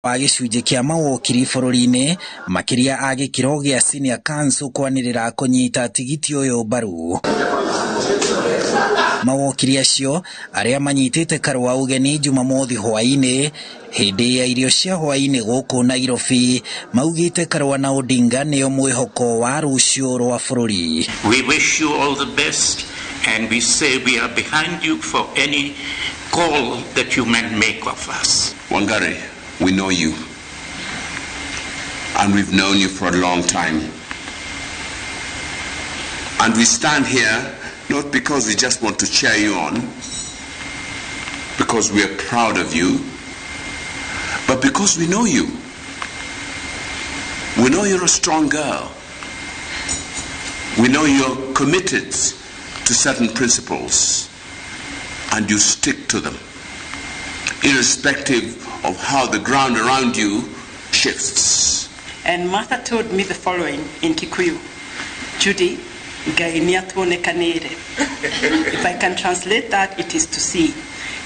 Wa gĩcunjĩ kĩa mawokiri bũrũri-inĩ, makĩria a gĩkĩro gĩa senior counsel, kwanĩrĩra kũnyita tigiti ũyũ mbaru. Mawokiri acio arĩa manyitĩte Karũa ũgeni Jumamothi hwaĩ-inĩ hĩndĩ ya irio cia hwaĩ-inĩ gũkũ Nairobi maugĩte Karũa na Odinga nĩo mwĩhoko wa rũciũ rwa bũrũri. We wish you all the best and we say we are behind you for any call that you may make of us. Wangari, we know you. And we've known you for a long time. And we stand here not because we just want to cheer you on, because we are proud of you, but because we know you. We know you're a strong girl. We know you're committed to certain principles and you stick to them, irrespective of how the ground around you shifts. And Martha told me the following in Kikuyu: "Judy, Ngai nĩatuonekanĩire." If I can translate that, it is to see.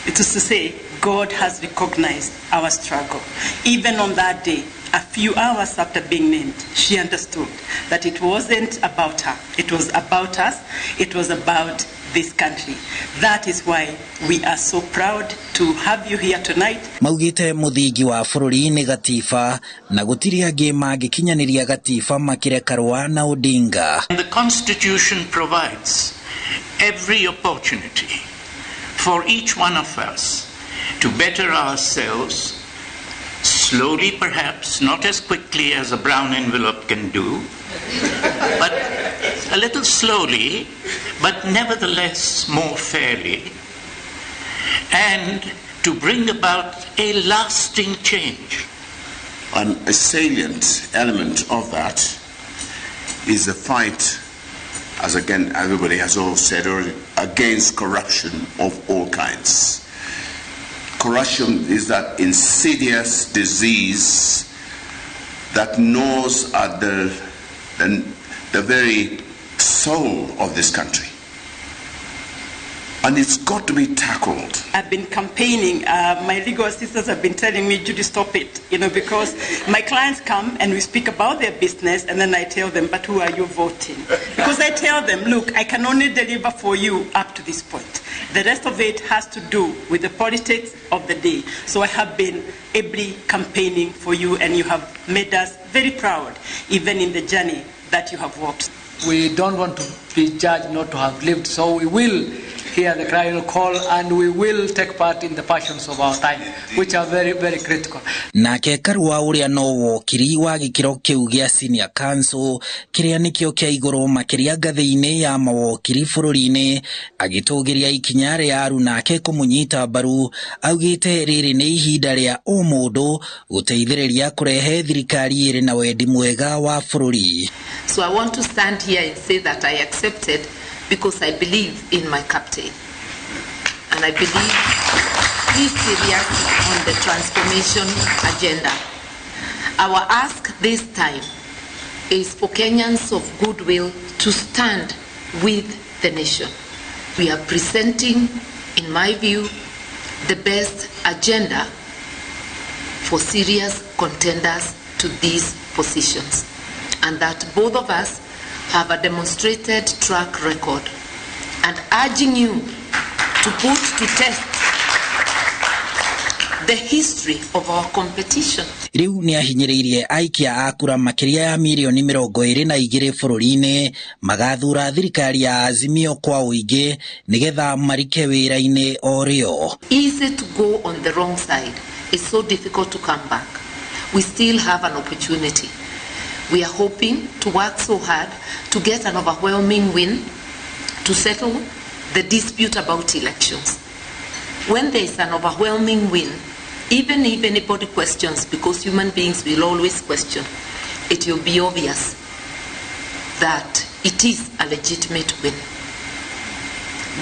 It is to say, God has recognized our struggle. Even on that day, a few hours after being named, she understood that it wasn't about her. It was about us. It was about this country. That is why we are so proud to have you here tonight. Maugĩte mũthingi wa bũrũri nĩ gatiba na gũtirĩ angĩ mangĩkinyanĩria gatiba makĩre Karũa na Odinga. The Constitution provides every opportunity for each one of us to better ourselves, slowly perhaps, not as quickly as a brown envelope can do, but a little slowly, but nevertheless more fairly, and to bring about a lasting change. And a salient element of that is the fight, as again everybody has all said already, against corruption of all kinds. Corruption is that insidious disease that gnaws at the very soul of this country. And it's got to be tackled. I've been campaigning. My legal assistants have been telling me, "Judy, stop it," because my clients come and we speak about their business, and then I tell them, "But who are you voting?" Because I tell them, "Look, I can only deliver for you up to this point. The rest of it has to do with the politics of the day." So I have been ably campaigning for you, and you have made us very proud, even in the journey that you have walked. We don't want to be judged not to have lived, so we will hear the clarion call and we will take part in the passions of our time, which are very, very critical. Nake Karua, ũrĩa no wokiri wa gĩkĩro kĩu gĩa senior counsel, kĩrĩa nĩkĩo kĩa igũrũ makĩria ngathĩ-inĩ ya mawokiri bũrũri-inĩ, agĩtũgĩria ikinya rĩa arunake kũmũnyita mbaru, augĩte rĩrĩ nĩ ihinda rĩa o mũndũ gũteithĩrĩria kũrehe thirikari ĩrĩ na wendi mwega wa bũrũri. So I want to stand here and say that I accepted because I believe in my captain. And I believe he's serious on the transformation agenda. Our ask this time is for Kenyans of goodwill to stand with the nation. We are presenting, in my view, the best agenda for serious contenders to these positions, and that both of us have a demonstrated track record, and urging you to put to test the history of our competition. Rĩu nĩ ahinyĩrĩirie aikia a kura makĩria ya mirioni 22 bũrũri-inĩ magathura thirikari ya Azimio kwa ũingĩ nĩgetha marike wĩra-inĩ o rĩo. Easy to go on the wrong side. It's so difficult to come back. We still have an opportunity. We are hoping to work so hard to get an overwhelming win to settle the dispute about elections. When there is an overwhelming win, even if anybody questions, because human beings will always question, it will be obvious that it is a legitimate win.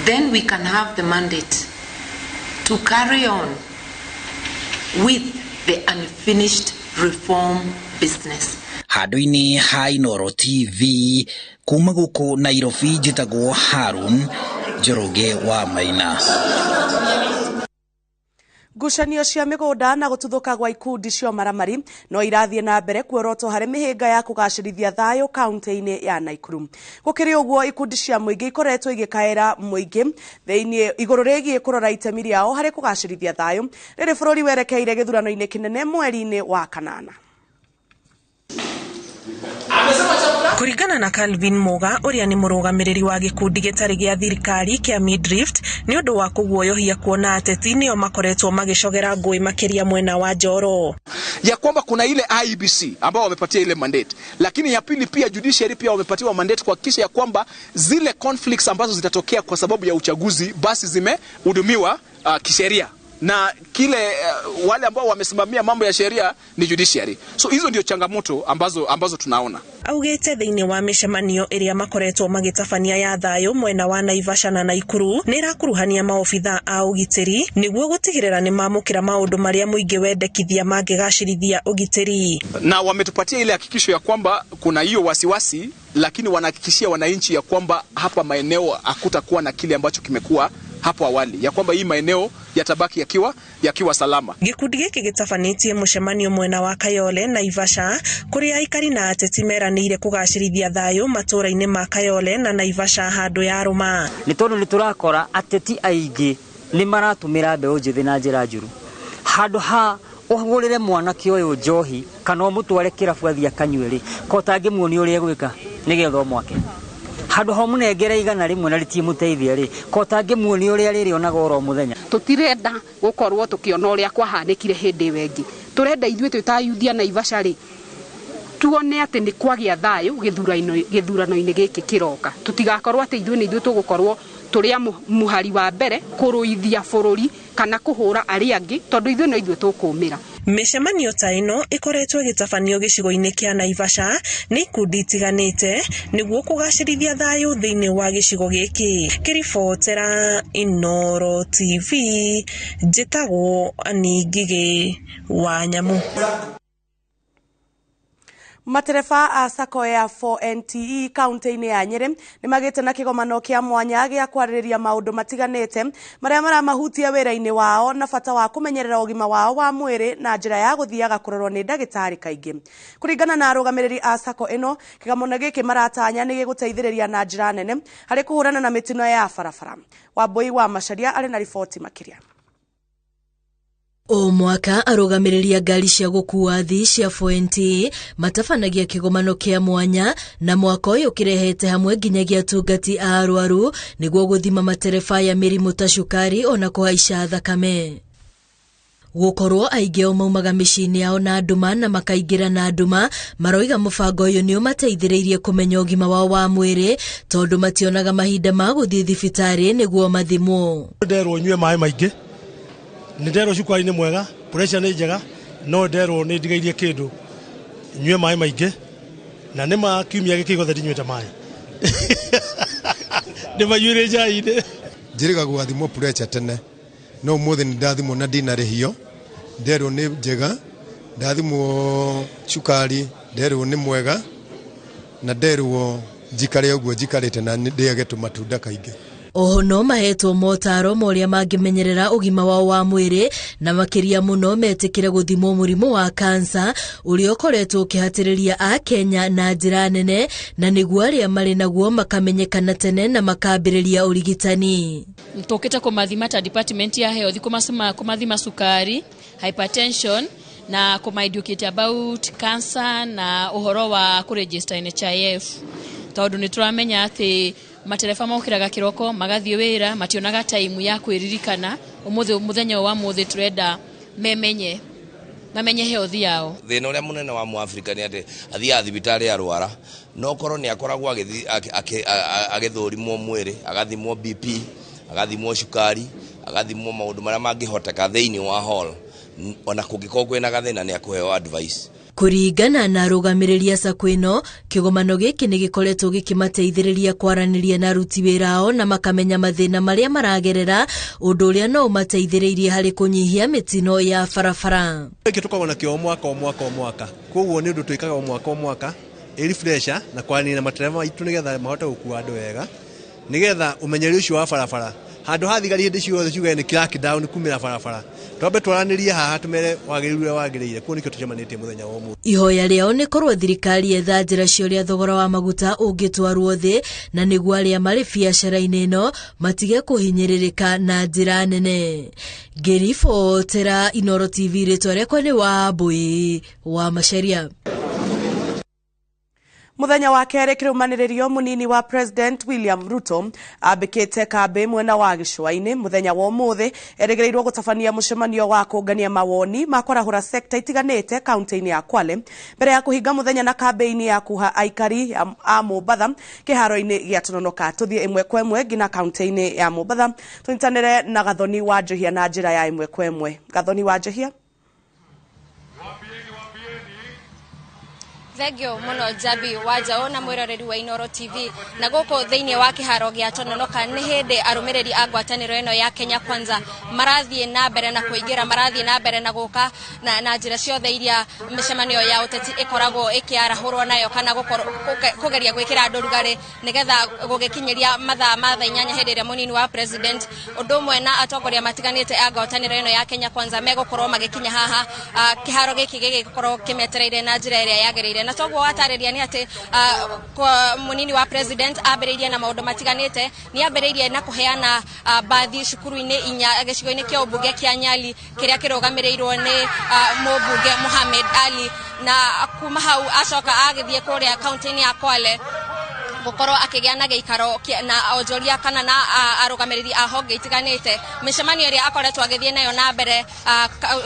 Then we can have the mandate to carry on with the unfinished reform business. Handũ-inĩ ha Inooro TV kuma gũkũ Nairobi, njĩtagwo Harun Njoroge wa Maina. Ngucanio cia mĩgũnda na gũtuthũka gwa ikundi cia maramari no irathiĩ na mbere kuorotwo harĩ mĩhĩnga ya kũgacĩrithia thayũ kaunti-inĩ ya Nakuru. Gũkĩrĩ ũguo, ikundi cia mũingĩ ikoretwo igĩkaĩra mũingĩ thĩinĩ igũrũ rĩgiĩ kũrora itemi rĩao harĩ kũgacĩrithia thayũ rĩrĩ bũrũri werekeire gĩthurano-inĩ kĩnene mweri-inĩ wa kanana. Kũringana na Calvin Muga, ũrĩa nĩ mũrũgamĩrĩri wa gĩkundi gĩtarĩ gĩa thirikari kĩa Midrift, nĩ ũndũ wa kũguoyohia kuona ateti nĩo makoretwo magĩcogera ngũĩ makĩria mwena wa Njoro. Ya kwamba kuna ile IEBC ambao wamepatia ile mandate, lakini ya pili pia judiciary pia wamepatiwa mandate kuhakikisha ya kwamba zile conflicts ambazo zitatokea kwa sababu ya uchaguzi basi zimehudumiwa kisheria na kile wale ambao wamesimamia mambo ya sheria ni judiciary. So hizo ndio changamoto ambazo tunaona. Augĩte thĩinĩ wa mĩcemanio ĩrĩa makoretwo magĩtabania ya thayũ mwena wa Naivasha na Nakuru nĩ ĩrakuruhania maobitha a ũgitĩri nĩguo gũtigĩrĩra nĩ mamũkĩra maũndũ marĩa mũingĩ wendekithia mangĩgacĩrithia ũgitĩri. Na wametupatia ile hakikisho ya kwamba kuna hiyo wasiwasi, lakini wanahakikishia wananchi ya kwamba hapa maeneo hakutakuwa na kile ambacho kimekuwa hapo awali, ya kwamba hii maeneo yatabaki yakiwa salama. Gĩkundi gĩkĩ gĩtabanĩtie mũcemanio mwena wa Kayole Naivasha kũrĩa aikari na ateti meranĩire kũgacĩrithia thayũ matũũra-inĩ ma Kayole na Naivasha handũ ya rũma. Nĩ tondũ nĩ tũrakora ateti aingĩ nĩ maratũmĩra mbeũ njĩthĩ na njĩra njũru. Handũ ha ũhũrĩre mwanake ũyũ njohi kana ũmũtware kĩrabu athiĩ akanyue rĩ, ko ũtangĩmuonia ũrĩa egwĩka nĩgetha ũmwake. Handũ ha ũmũnengere 100 na rĩtimũteithia rĩ, ko ũtangĩmuonia ũrĩa rĩrĩonaga oro mũthenya. Tũtirenda gũkorwo tũkĩona ũrĩa kwahanĩkire hĩndĩ ĩyo ĩngĩ. Tũrenda ithuĩ twĩ ta yuthi a Naivasha rĩ, tuone atĩ nĩ kwagĩa thayũ gĩthurano-inĩ gĩkĩ kĩroka. Tũtigakorwo atĩ ithuĩ nĩ ithuĩ tũgũkorwo tũrĩ a mũhari wa mbere kũrũithia bũrũri kana kũhũra arĩa angĩ, tondũ ithuĩ no ithuĩ tũkũmĩra. Mĩcemanio ta ĩno ĩkoretwo ĩgĩtabanio gĩcigo-inĩ kĩa Naivasha nĩ ikundi itiganĩte nĩguo kũgacĩrithia thayũ thĩinĩ wa gĩcigo gĩkĩ. Ngĩribotera Inooro TV, njĩtagwo Annie Ngigĩ wa Nyamu. Matereba a sacco ya 4NTE kaunti-inĩ ya Nyĩrĩ nĩ magĩte na kĩgomano kĩa mwanya gĩa kwarĩrĩria maũndũ matiganĩte marĩa maramahutia wĩra-inĩ wao na bata wa kũmenyerera ũgima wao wa mwĩrĩ na njĩra ya gũthiaga kũrorwo nĩ ndagĩtarĩ kaingĩ. Kũringana na arũgamĩrĩri a sacco ĩno, kĩgomano gĩkĩ maratanya nĩ gĩgũteithĩrĩria na njĩra nene harĩ kũhũrana na mĩtino ya barabara. Wambui wa Macharia arĩ na riboti makĩria. O mwaka arũgamĩrĩri a ngari cia gũkuua athii cia 4NT matabanagia kĩgomano kĩa mwanya na mwaka ũyũ kĩrehete hamwe nginyagia atungati a arwaru nĩguo gũthima matereba ya mĩrimũ ta cukari ona kũhaica thakame. Gũkorwo aingĩ ao maumaga mĩciĩ-inĩ yao na nduma na makaingĩra na nduma, maroiga mũbango ũyũ nĩ ũmateithĩrĩirie kũmenya ũgima wao wa mwĩrĩ tondũ mationaga mahinda ma gũthiĩ thibitarĩ nĩguo mathimwo. Nderwo nyue maĩ maingĩ, nĩ nderwo cukari nĩ mwega, pressure nĩ njega, no nderwo nĩ ndigairie kĩndũ nyue maĩ maingĩ, na nĩ ma kiumia gĩkĩ gĩothe ndinyuĩte maĩ. Nĩ manyuire njai-inĩ. Njĩrĩga gũgathimwo pressure tene, no ũmũthĩ nĩ ndathimwo na ndinarĩhio, nderwo nĩ njega, ndathimwo cukari nderwo nĩ mwega, na nderwo njikare ũguo njikarĩte na ndĩage tũmatunda kaingĩ. Oho no mahetwo motaro ma ũrĩa mangĩmenyerera ũgima wao wa mwĩrĩ na makĩria mũno metĩkĩre gũthimwo mũrimũ wa kansa ũrĩa ũkoretwo ũkĩhatĩrĩria Akenya na njĩra nene, na nĩguo arĩa marĩ naguo makamenyekana tene na makambĩrĩria ũrigitani. Tũkĩte kũmathima ta department ya health, kũmathima cukari, hypertension na kũma-educate about cancer na ũhoro wa kũregister NHIF, tondũ nĩ tũramenya atĩ matereba mokĩraga kĩroko magathiĩ wĩra, mationaga time ya kwĩririkana. Ũmũthĩ mũthenya wa mũthĩ tũrenda memenye, mamenye health yao. Thĩna ũrĩa mũnene wa Mũafrika nĩ atĩ athiaga thibitarĩ arwara, no korwo nĩ akoragwo agĩthũrimwo mwĩrĩ, agathimwo BP, agathimwo cukari, agathimwo maũndũ marĩa mangĩhoteka thĩinĩ wa hall, ona kũngĩkorwo kwĩna gathĩna nĩ akũheo advice. Kũringana na arũgamĩrĩri a sacco ĩno, kĩgomano gĩkĩ nĩ gĩkoretwo gĩkĩmateithĩrĩria kwaranĩria na aruti wĩra ao na makamenya mathĩna marĩa maragerera, ũndũ ũrĩa no ũmateithĩrĩirie harĩ kũnyihia mĩtino ya barabara. Gĩkĩ tũkoragwo nakĩo o mwaka o mwaka o mwaka, koguo nĩ ũndũ twĩkaga o mwaka o mwaka, ĩ refresher na kwaranĩria na matereba maitũ nĩgetha mahote gũkua andũ wega, nĩgetha ũmenyeri ũcio wa barabara Handũ ha thigari hĩndĩ ciothe ciuge nĩ crackdown kumĩra barabara, twambe twaranĩrie haha tũmere wagĩrĩru ũrĩa wagĩrĩire. Kuo nĩkĩo tũcemanĩtie mũthenya wa ũmũthĩ. Ihoya rĩao nĩ korwo thirikari yetha njĩra cia ũrĩa thogora wa maguta ũngĩtwarwo thĩ, na nĩguo arĩa marĩ biacara-inĩ ĩno matige kũhinyĩrĩrĩka na njĩra nene. Ngĩribotera Inooro TV, rĩtwa rĩakwa nĩ Wambui wa Macharia. Muthenya wa kerĩ kĩrũmanĩrĩrio, mũnini wa President William Ruto ambĩkĩte kambĩ mwena wa gĩcũa-inĩ. Mũthenya wa ũmũthĩ erĩgĩrĩirwo gũtabania mũcemanio wa kũngania mawoni ma kwarahũra sekta itiganĩte kaunti-inĩ ya Kwale, mbere ya kũhinga mũthenya na kambĩini ya kuha aikari a Mombatha kĩharo-inĩ gĩa Tononoka. Tũthiĩ ĩmwe kwa ĩmwe nginya kaunti-inĩ ya Mombatha, tũnyitanĩre na Gathoni wa Njũhia na njĩra ya ĩmwe kwa ĩmwe. Gathoni wa Njũhia. Thengio muno, Njabi wa Njaũ na mwĩroreri wa Inooro TV. Na gũkũ thĩinĩ wa kĩharo gĩa Tononoka nĩ hĩndĩ arũmĩrĩri a ngwatanĩro ĩno ya Kenya Kwanza marathiĩ na mbere na kũingĩra, marathiĩ na mbere na gũka na njĩra ciothe iria mĩcemanio ya ũteti ĩkoragwo ĩkĩarahũrwo nayo, kana kũgeria gwĩkĩra andũ rugarĩ, nĩgetha gũgĩkinyĩria mathaa ma thaa 8, hĩndĩ ĩrĩa mũnini wa president ũndũ ũmwe na atongoria matiganĩte a ngwatanĩro ĩno ya Kenya Kwanza megũkorwo magĩkinya haha, kĩharo gĩkĩ gĩgĩkorwo kĩmetereire na njĩra ĩrĩa yagĩrĩire. Na toguo watarĩria nĩ atĩ mũnini wa president ambĩrĩirie na maũndũ matiganĩte. Nĩ ambĩrĩirie na kũheana bathi cukuru-inĩ 4 gĩcigo-inĩ kĩa ũmbunge kĩa Nyali, kĩrĩa kĩrũgamĩrĩirwo nĩ mũmbunge Mohamed Ali. Na kuma hau acoka agĩthiĩ kũrĩa kaunti-inĩ ya Kwale gũkorwo akĩgĩa na gĩikaro na onjoria kana na arũgamĩrĩri a honge itiganĩte. Mĩcemanio ĩrĩa akoretwo agĩthiĩ nayo na mbere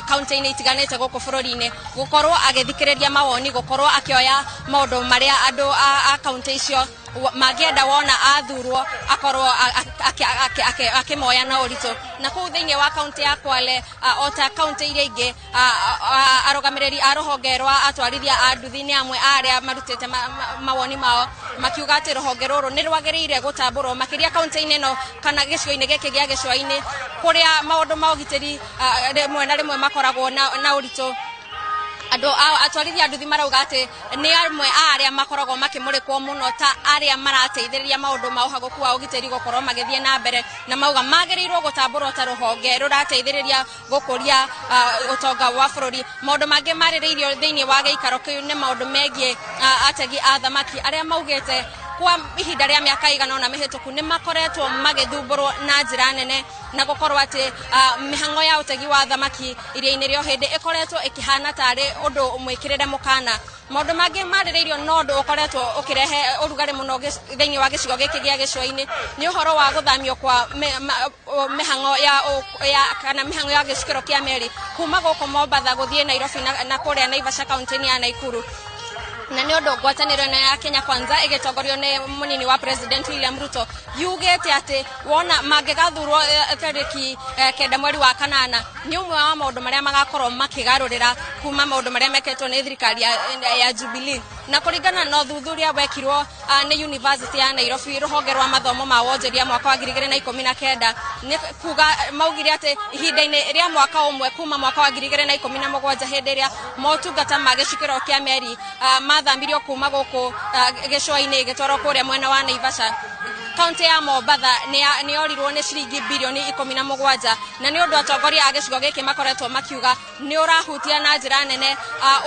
kaunti-inĩ itiganĩte gũkũ bũrũri-inĩ, gũkorwo agĩthikĩrĩria mawoni, gũkorwo akĩoya maũndũ marĩa andũ a kaunti icio mangĩenda wona athurwo akorwo akĩmoya na ũritũ. Na kũu thĩinĩ wa kaunti ya Kwale, o ta kaunti iria ingĩ, arũgamĩrĩri a rũhonge rwa atwarithia a nduthi nĩ amwe a arĩa marutĩte mawoni mao, makiuga atĩ rũhonge rũrũ nĩ rwagĩrĩire gũtambũrwo makĩria kaunti-inĩ ĩno kana gĩcigo-inĩ gĩkĩ gĩa gĩcũa-inĩ, kũrĩa maũndũ ma ũgitĩri rĩmwe na rĩmwe makoragwo na ũritũ. Andũ atwarithia a nduthi marauga atĩ nĩ amwe a arĩa makoragwo makĩmũrĩkwo mũno ta arĩa marateithĩrĩria maũndũ ma ũhagũku wa ũgitĩri gũkorwo magĩthiĩ na mbere, na mauga magĩrĩirwo gũtambũrwo ta rũhonge rũrateithĩrĩria gũkũria ũtonga wa bũrũri. Maũndũ mangĩ marĩrĩirio thĩinĩ wa gĩikaro kĩu nĩ maũndũ megiĩ ategi a thamaki, arĩa maugĩte kwa ihinda rĩa mĩaka ĩigana ũna mĩhĩtũku nĩ makoretwo magĩthumbũrwo na njĩra nene, na gũkorwo atĩ mĩhang'o ya ũtegi wa thamaki iria-inĩ rĩa Ũhĩndĩ ĩkoretwo ĩkĩhana tarĩ ũndũ mwĩkĩrĩre mũkana. Maũndũ mangĩ marĩrĩirio no ũndũ ũkoretwo ũkĩrehe ũrugarĩ mũno thĩinĩ wa gĩcigo gĩkĩ gĩa gĩcũa-inĩ nĩ ũhoro wa gũthamio kwa mĩhang'o ya kana mĩhang'o ya gĩcukĩro kĩa meri kuma gũkũ Mombatha gũthiĩ Nairobi na kũrĩa Naivasha kaunti-inĩ ya Naikuru. Na nĩ ũndũ ngwatanĩro ĩno ya Kenya Kwanza ĩgĩtongorio nĩ mũnini wa President William Ruto yugĩte atĩ wona mangĩgathurwo tarĩki 9 mweri wa 8, nĩ ũmwe wa maũndũ marĩa magakorwo makĩgarũrĩra kuma maũndũ marĩa mekĩtwo nĩ thirikari ya Jubilee. Na kũringana na ũthuthuria wekirwo nĩ University ya Nairobi, rũhonge rwa mathomo ma wonjoria, mwaka wa 2019, nĩ kuga maugire atĩ ihinda-inĩ rĩa mwaka ũmwe kuma mwaka wa 2017, hĩndĩ ĩrĩa motungata ma gĩcukĩro kĩa meri mathamirio kuma gũkũ gĩcũa-inĩ gĩtwarwo kũrĩa mwena wa Naivasha, kaunti ya Mombatha nĩ yorirwo nĩ ciringi birioni 17. Na nĩ ũndũ atongoria a gĩcigo gĩkĩ makoretwo makiuga nĩ ũrahutia na njĩra nene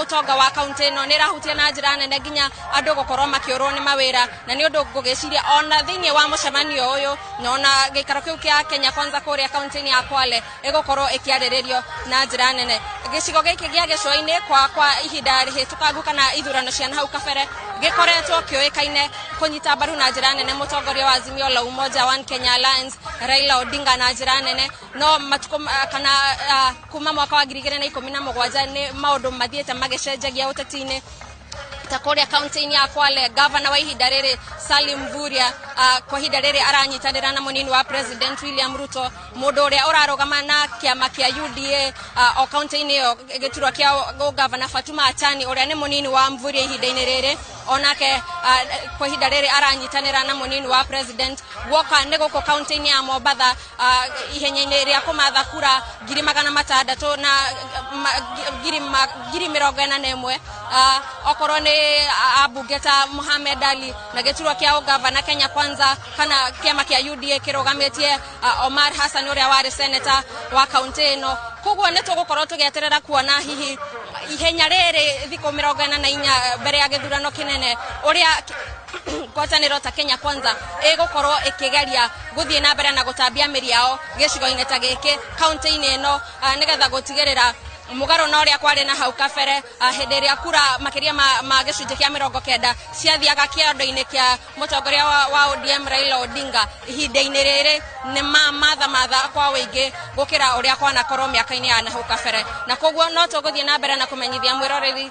ũtonga wa kaunti ĩno, nĩ ĩrahutia na njĩra nene nginya andũ gũkorwo makĩũrwo nĩ mawĩra. Na nĩ ũndũ ngũgĩciria ona thĩinĩ wa mũcemanio ũyũ na ona gĩikaro kĩu kĩa Kenya Kwanza kũrĩa kaunti-inĩ ya Kwale ĩgũkorwo ĩkĩarĩrĩrio na njĩra nene. Gĩcigo gĩkĩ gĩa gĩcũa-inĩ kwa ihinda rĩhĩtũkangu kana ithurano cia hau kabere gĩkoretwo kĩũĩkaine kũnyita mbaru na njĩra nene mũtongoria wa Azimio la Umoja One Kenya Alliance Raila Odinga na njĩra nene. No matukũ kana kuma mwaka wa 2017 nĩ maũndũ mathiĩte magĩcenjagia ũteti-inĩ, ta kũrĩa kaunti-inĩ ya Kwale, gavana wa ihinda rĩrĩ Salim Mvurya kwa ihinda rĩrĩ aranyitanĩra na mũnini wa President William Ruto, mũndũ ũrĩa ũrarũgama na kĩama kĩa UDA o kaunti-inĩ ĩyo gĩturwa kĩa gavana Fatuma Achani, ũrĩa nĩ mũnini wa Mvurya ihinda-inĩ rĩrĩ. Onake kwa ihinda rĩrĩ aranyitanĩra na mũnini wa president guoka nĩ gũkũ kaunti-inĩ ya Mombatha, ihenya-inĩ rĩa kũmatha kura 600,000 na 41,000. Okorwo nĩ ambunge ta Mohamed Ali na gĩturwa kĩa ũgavana, Kenya Kwanza kana kĩama kĩa UDA kĩrũgamĩtie Omar Hassan ũrĩa warĩ senator wa kaunti ĩno. Koguo nĩ tũgũkorwo tũgĩeterera kuona hihi ihenya rĩrĩ thikũ 44 mbere ya gĩthurano kĩnene ũrĩa ngwatanĩro ta Kenya Kwanza ĩgũkorwo ĩkĩgeria gũthiĩ na mbere na gũtambia mĩri yao gĩcigo-inĩ ta gĩkĩ, kaunti-inĩ ĩno, nĩgetha gũtigĩrĩra mũgarũ na ũrĩa kwarĩ na hau kabere, hĩndĩ ĩrĩa kura makĩria ma gĩcunjĩ kĩa 90 ciathiaga kĩondo-inĩ kĩa mũtongoria wa ODM Raila Odinga. Ihinda-inĩ rĩrĩ nĩ ma matha kwa wĩingĩ gũkĩra ũrĩa kwanakorwo mĩaka-inĩ ya na hau kabere, na koguo no tũgũthiĩ na mbere na kũmenyithia mwĩroreri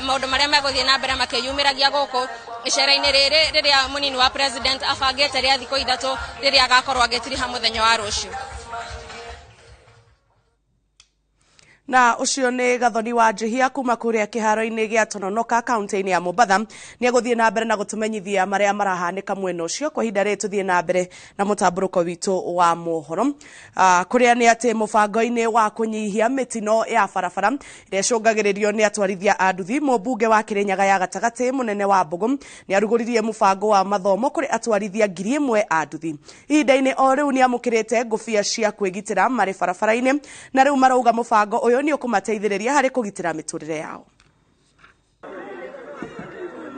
maũndũ marĩa megũthiĩ na mbere makĩyumĩragia gũkũ icera-inĩ rĩrĩ rĩrĩa mũnini wa president abangĩte rĩa thikũ 3 rĩrĩa agakorwo agĩtiriha mũthenya wa rũciũ. Na ucio nĩ Gathoni wa Njihia kuma kũrĩa kĩharo-inĩ gĩa Tononoka kaunti-inĩ ya Mombatha. Nĩ egũthiĩ na mbere na gũtũmenyithia marĩa marahanĩka mwena ũcio. Kwa ihinda rĩrĩ tũthiĩ na mbere na mũtambũrũko witũ wa mohoro, kũrĩa nĩ atĩ mũbango-inĩ wa kũnyihia mĩtino ya barabara ĩrĩa ĩcũngagĩrĩrio nĩ atwarithia a nduthi, mũmbunge wa Kĩrĩnyaga ya gatagatĩ Mũnene wa Mbũgũ nĩ arugũririe mũbango wa mathomo kũrĩ atwarithia 1000 a nduthi. Ihinda-inĩ o rĩu nĩ amũkĩrĩte ngũbia cia kwĩgitĩra marĩ barabara-inĩ, na rĩu marauga mũbango ũyũ nĩ ũkũmateithĩrĩria harĩ kũgitĩra mĩtũrĩre yao.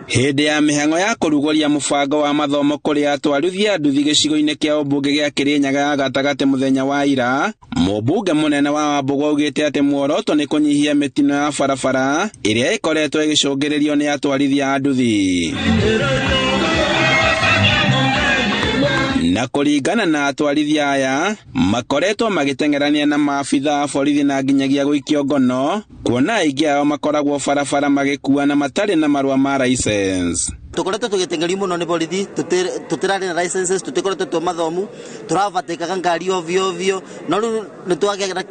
Hĩndĩ ya mĩhang'o ya kũrugũria mũbango wa mathomo kũrĩ atwarithia nduthi gĩcigo-inĩ kĩa ũmbunge gĩa Kĩrĩnyaga ya gatagatĩ mũthenya wa ira, mũmbunge Mũnene wa Wambũgũ augĩte atĩ muoroto nĩ kũnyihia mĩtino ya barabara ĩrĩa ĩkoretwo ĩgĩcũngĩrĩrio nĩ atwarithia a nduthi. Na kũringana na atwarithia aya makoretwo magĩteng'erania na maabitha a borithi na nginyagia gũikio ngono, kuona aingĩ ao makoragwo barabara magĩkua na matarĩ na marũa ma license. Tukoretwo tũgĩteng'erio mũno nĩ borithi, tũtirarĩ na licenses, tũtikoretwo twĩ mathomu, tũrabatĩkaga ngari ovyo ovyo, no rĩu nĩ twagĩa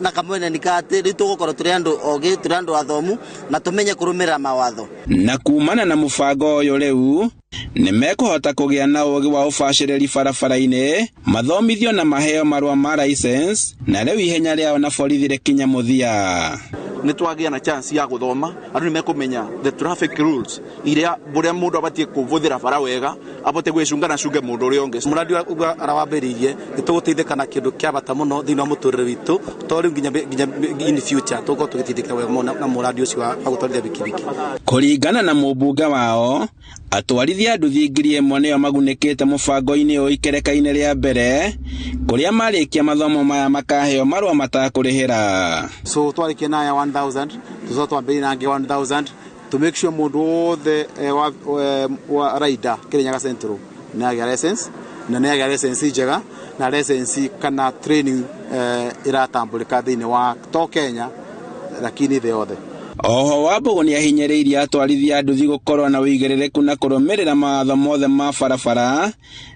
na kamweneni ka atĩ rĩu tũgũkorwo tũrĩ andũ ogĩ, tũrĩ andũ athomu na tũmenye kũrũmĩrĩra mawatho. Na kumana na mũbango ũyũ rĩu nĩ mekũhota kũgĩa na ũgĩ wa ũbacĩrĩri barabara-inĩ, mathomithio na maheo marũa ma license, na rĩu ihenya rĩao na borithi rĩkinya mũthia. Nĩ twagĩa na chance ya gũthoma, andũ nĩ mekũmenya the traffic rules iria ũrĩa mũndũ abatiĩ kũbũthĩra bara wega, abote gwĩcunga na cunge mũndũ ũrĩa ũngĩ. Mũradi ũrĩa arawambĩrĩirie nĩ tũgũteithĩka na kĩndũ kĩa bata mũno thĩinĩ wa mũtũrĩre witũ, to rĩu nginya in future tũgũkorwo tũgĩteithĩka wega mũno na mũradi ũcio wa gũtwarithia bikibiki. Kũringana na mũmbunge wao, atwarithia nduthi 1000 nĩo magunĩkĩte mũbango-inĩ ũyũ ikereka-inĩ rĩa mbere, kũrĩa marĩkia mathomo maya makaheo marũa matakũrĩhĩra. So twarĩkia na aya 1000, tũcoka twambĩrĩrie na angĩ 1000 to make sure mũndũ wothe wa rider Kĩrĩnyaga Central nĩ agĩa license, na nĩ agĩa license njega na license kana training ĩratambũrĩka thĩinĩ wa to Kenya lakini thĩ yothe. Oho Wambũgũ nĩ ahinyĩrĩirie atwarithia nduthi gũkorwo na ũigĩrĩrĩku na kũrũmĩrĩra mawatho mothe ma barabara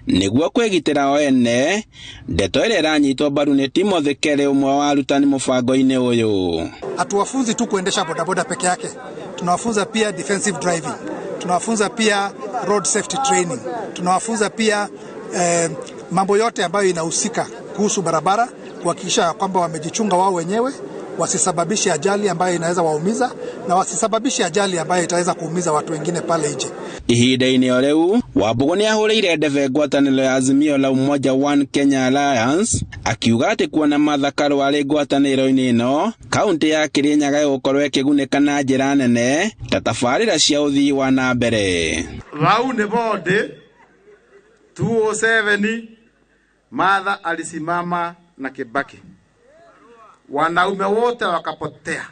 nĩguo kwĩgitĩra o ene, ndeto ĩrĩa ĩranyitwo mbaru nĩ Timothy Kelly, ũmwe wa arutani mũbango-inĩ ũyũ. Hatuwafunzi tu kuendesha bodaboda peke yake, tunawafunza pia defensive driving, tunawafunza pia road safety training, tunawafunza pia mambo yote ambayo inahusika kuhusu barabara, kuhakikisha kwamba wamejichunga wao wenyewe, wasisababishe ajali ambayo inaweza waumiza na wasisababishe ajali ambayo itaweza kuumiza watu wengine pale nje. Ihinda-inĩ o rĩu, Wambũgũ nĩ ahũrĩire ndebe ngwatanĩro ya Azimio la Umoja One Kenya Alliance, akiuga atĩ kuona Martha Karua arĩ ngwatanĩro-inĩ ĩno, kaunti ya Kĩrĩnyaga ĩgũkorwo ĩkĩgunĩka na njĩra nene ta tabarĩra cia ũthii wa na mbere. Wau nĩ bondĩ 207 Martha alisimama na Kibaki, wanaume wote wakapotea.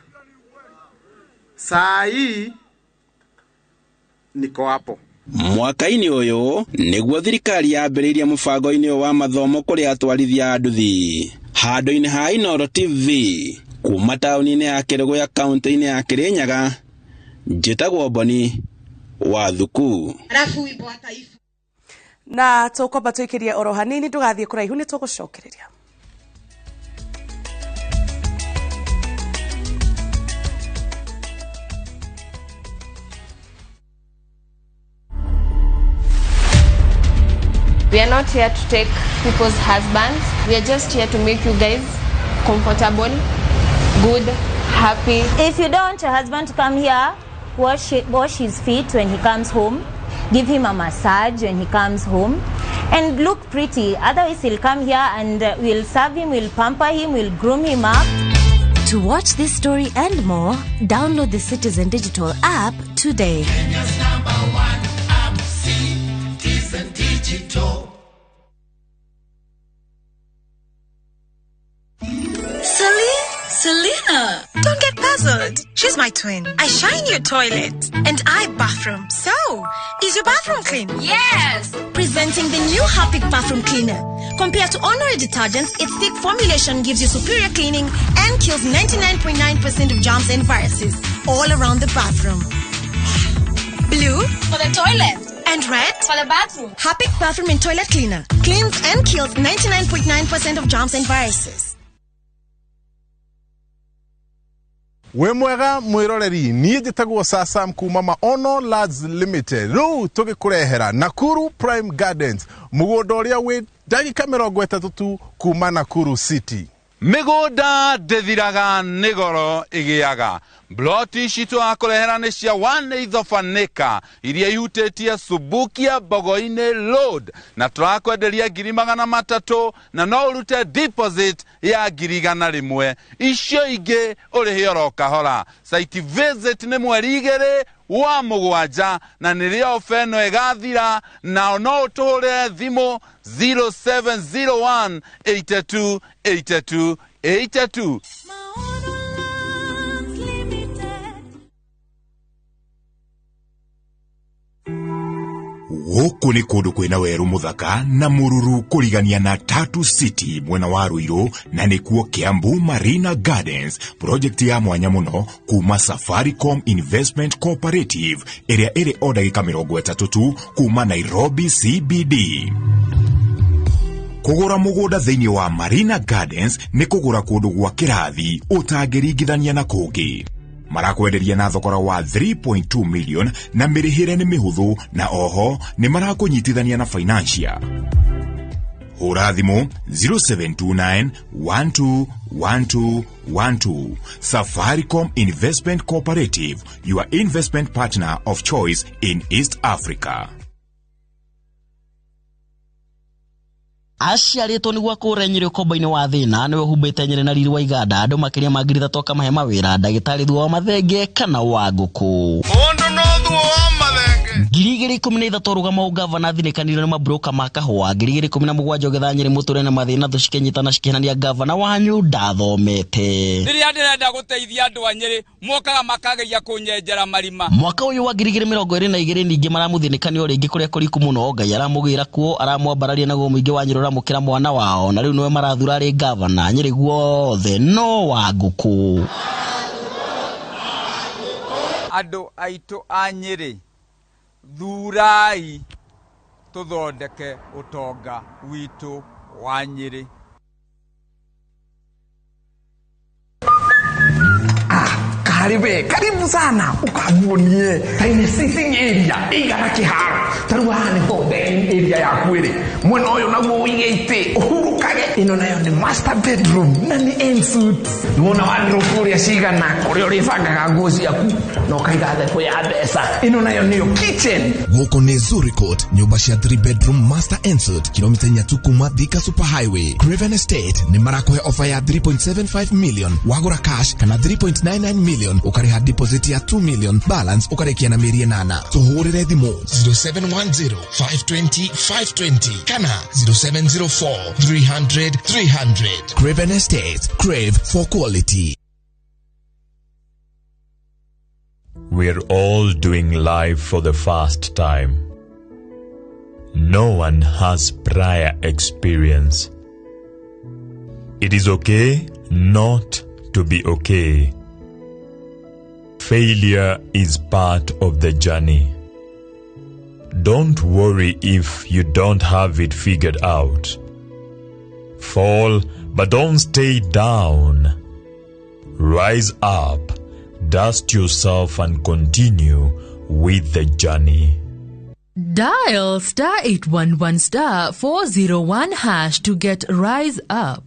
Saa hii niko hapo. Mwaka-inĩ ũyũ nĩguo thirikari yambĩrĩirie mũbango-inĩ wa mathomo kũrĩ atwarithia a nduthi. Handũ-inĩ ha Inooro TV kuma taũni-inĩ ya Kĩrũgũya kaunti-inĩ ya Kĩrĩnyaga, njĩtagwo Boni wa Thuku. Na tũkwamba tũikĩrie oro hanini, ndũgathiĩ kũraihu, nĩ tũgũcokereria. We are not here to take people's husbands. We are just here to make you guys comfortable, good, happy. If you don't want your husband to come here, wash his feet when he comes home, give him a massage when he comes home, and look pretty. Otherwise, he'll come here and we'll serve him, we'll pamper him, we'll groom him up. To watch this story and more, download the Citizen Digital app today. Kenya's number one app, Citizen Digital. Celine? Selena! Don't get puzzled. She's my twin. I shine your toilet and I bathroom. So, is your bathroom clean? Yes! Presenting the new Harpic Bathroom Cleaner. Compared to ordinary detergents, its thick formulation gives you superior cleaning and kills 99.9% of germs and viruses all around the bathroom. Blue for the toilet and red for the bathroom. Harpic Bathroom and Toilet Cleaner cleans and kills 99.9% of germs and viruses. Wĩ mwega mwĩroreri, niĩ njĩtagwo Sasam kuma Maono Lads Limited. Rĩu tũgĩkũrehera Nakuru Prime Gardens, mũgũnda ũrĩa wĩ ndagĩka 30 tu kuma Nakuru City. Mĩgũnda ndĩthiraga, nĩ goro ĩgĩaga. Mbloti ici tũrakũrehera nĩ cia 1/8 iria ihutĩtie Subukia Mbogo-inĩ Road, na tũrakwenderia 300,000, na no ũrute deposit ya 100,000, icio ingĩ ũrĩhe oro kahora. Site visit nĩ mweri 2 wa 7, na nĩrĩo ofa ĩno ĩgathira. Nao no ũtũhũrĩre thimũ 0701 82 82 82. Gũkũ nĩ kũndũ kwĩna werũ mũthaka na mũruru kũrigania na Tatu City mwena wa Ruiru, na nĩkuo Kiambu Marina Gardens, project ya mwanya mũno kuma Safaricom Investment Cooperative ĩrĩa ĩrĩ o ndagĩka 30 tu kuma Nairobi CBD. Kũgũra mũgũnda thĩinĩ wa Marina Gardens nĩ kũgũra kũndũ gwa kĩrathi ũtangĩringithania na kũngĩ. Marakwenderia na thogora wa 3.2 million na mĩrĩhĩre nĩ mĩhũthũ, na oho nĩ marakũnyitithania na financier. Hũra thimũ 0729 12 12 12. Safaricom Investment Cooperative, your investment partner of choice in East Africa. Aciarĩtwo nĩguo akũre Nyĩrĩ ũkombo-inĩ wa thĩna, nĩwe ũhumbĩte Nyĩrĩ na riri wa iganda, andũ makĩria ma 3,000 akamahe mawĩra, ndagĩtarĩ thutha wa mathenge kana wa ngũkũ. Mũndũ no thuo wa mathenge. 2013 rũgama ũgavana thinĩkanire nĩ mabroka ma kahũa. 2017 ũgetha Nyĩrĩ mũtũre na mathĩna, thũ cikĩnyitana cikĩhenania gavana wanyu ndathomete. Rĩrĩa ndĩrenda gũteithia andũ a Nyĩrĩ mokaga makageria kũnyenjera marima. Mwaka ũyũ wa 2022 ningĩ maramũthĩnĩkania o rĩngĩ kũrĩa kũriku mũno, Ngai aramũgĩra kuo, aramwambararia naguo mũingĩ wa Nyĩrĩ ũramũkĩra mwana wao, na rĩu nĩwe marathura arĩ gavana Nyĩrĩ guothe no wa ngũkũ. Andũ aitũ a Nyĩrĩ, thurai tũthondeke ũtonga witũ wa Nyĩrĩ. Karibe, karibu sana ukaguonie taini sitting area igana kiharo taru haha nĩho dining area yaku ĩrĩ, mwena ũyũ naguo ũige itĩ ũhurũkage. Ĩno nayo nĩ master bedroom na nĩ en suite. Nĩwona wardrobe ũrĩa cigana, kũrĩa ũrĩbangaga nguo ciaku na ũkaiga thebũ ya mbeca. Ĩno nayo nĩyo kitchen. Gũkũ nĩ Zuri Court, nyũmba cia 3 bedroom master en suite, kilomita 4 tu kuma Thika Super Highway. Craven Estate nĩ marakũhe offer ya 3.75 million wagũra cash, kana 3.99 million ũkarĩha deposit ya 2 million, balance ũkarĩkia na mĩeri 8. Tũhũrĩre thimũ 0710 520 520 kana 0704 300 300. Craven Estate, crave for quality. We're all doing life for the first time. No one has prior experience. It is okay not to be okay. Failure is part of the journey. Don't worry if you don't have it figured out. Fall, but don't stay down. Rise up, dust yourself and continue with the journey. Dial star 811 star 401 hash to get Rise Up.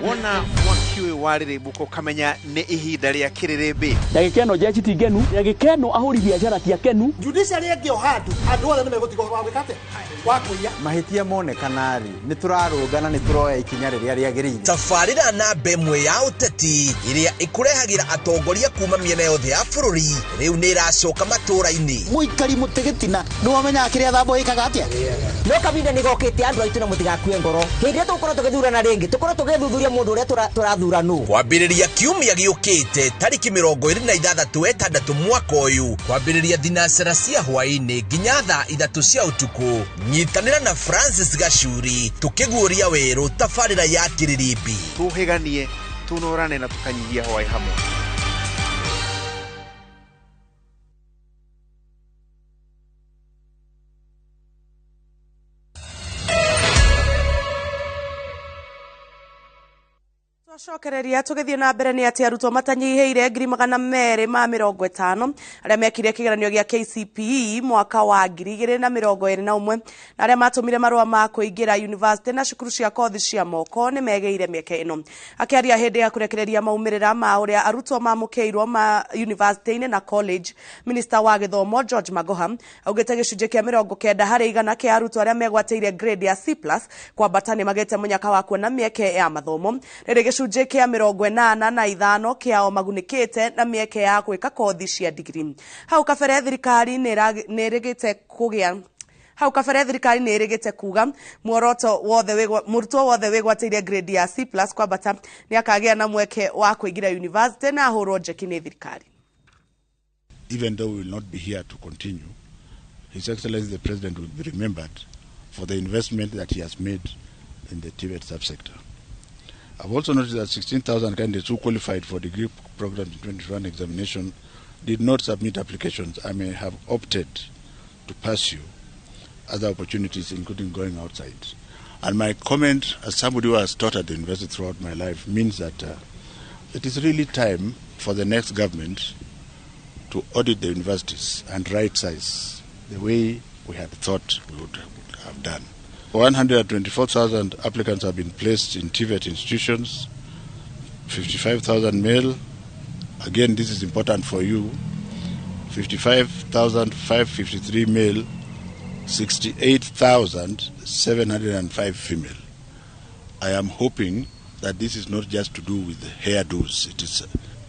Wona mwaki ũyũ warĩrĩmbũka ũkamenya nĩ ihinda rĩa kĩrĩrĩmbĩ. Ndagĩka ĩno jeshi ti ngenu, ndagĩka ĩno ahũri biacara ti akenu. Judiciary ĩngĩ o handũ andũ othe nĩ megũtiga ũhoro wa gwĩka atĩa wa kũiya. Mahĩtia monekana rĩ, nĩ tũrarũnga na nĩ tũroya ikinya rĩrĩa rĩagĩrĩire. Tabarĩra namba ĩmwe ya ũteti ĩrĩa ĩkũrehagĩra atongoria kuma mĩena yothe ya bũrũri rĩu nĩ ĩracoka matũũra-inĩ. Mũikari mũtĩ gĩtina nĩ wamenyaga kĩrĩa thambo ĩkaga atĩa. No kahinda nĩ gokĩte andũ aitũ na mũtigakue ngoro. Hĩndĩ ĩrĩa tũgũkorwo tũgĩthurana rĩngĩ tũkorwo tũgĩthuthuria mũndũ ũrĩa tũrathura nũ. Kwambĩrĩria kiumia gĩũkĩte tarĩki 26 mwaka ũyũ kwambĩrĩria thinacara cia hwaĩ-inĩ nginya thaa 3 cia ũtukũ. Nyitanĩra na Francis Gacuri tukĩguũria werũ tabarĩra ya kĩrĩrĩmbĩ. Tũhĩganie, tũnorane na tũkanyihia hwaĩ hamwe. Twacokereria tũgĩthiĩ na mbere nĩ atĩ arutwo matanyihĩire 250 arĩa mekire kĩgeranio gĩa KCPE mwaka wa 2021 na arĩa matũmire marũa ma kũingĩra university na cukuru cia kothi cia moko nĩ megĩire mĩeke ĩno. Akĩaria hĩndĩ ya kũrekereria maumĩrĩra ma ũrĩa arutwo mamũkĩirwo ma university-inĩ na college, Minister wa gĩthomo George Magoha augĩte gĩcunjĩ kĩa 90 harĩ igana kĩa arutwo arĩa megwatĩire grade ya C+ kwambata nĩ magĩte mũnyaka wa kuona mĩeke ya mathomo. Rĩrĩ gĩcunjĩ kĩa 85 kĩao magunĩkĩte na mĩeke ya gwĩka kothi cia digiri. Hau kabere thirikari nĩ ĩrĩgĩte kũgĩa hau kabere thirikari nĩ ĩrĩgĩte kuga muoroto wothe mũrutwo wothe wĩgwatĩire grade ya C+ kwambata nĩ akagĩa na mweke wa kũingĩra university na ahũrwo njeki nĩ thirikari. Even though we will not be here to continue, His Excellency the President will be remembered for the investment that he has made in the TVET subsector. I've also noticed that 16,000 candidates who qualified for degree programs in 2021 examination did not submit applications and may have opted to pursue other opportunities, including going outside. And my comment, as somebody who has taught at the university throughout my life, means that it is really time for the next government to audit the universities and right-size the way we had thought we would have done. 124,000 applicants have been placed in TVET institutions, 55,000 male. Again, this is important for you. 55,553 male, 68,705 female. I am hoping that this is not just to do with hairdos, it is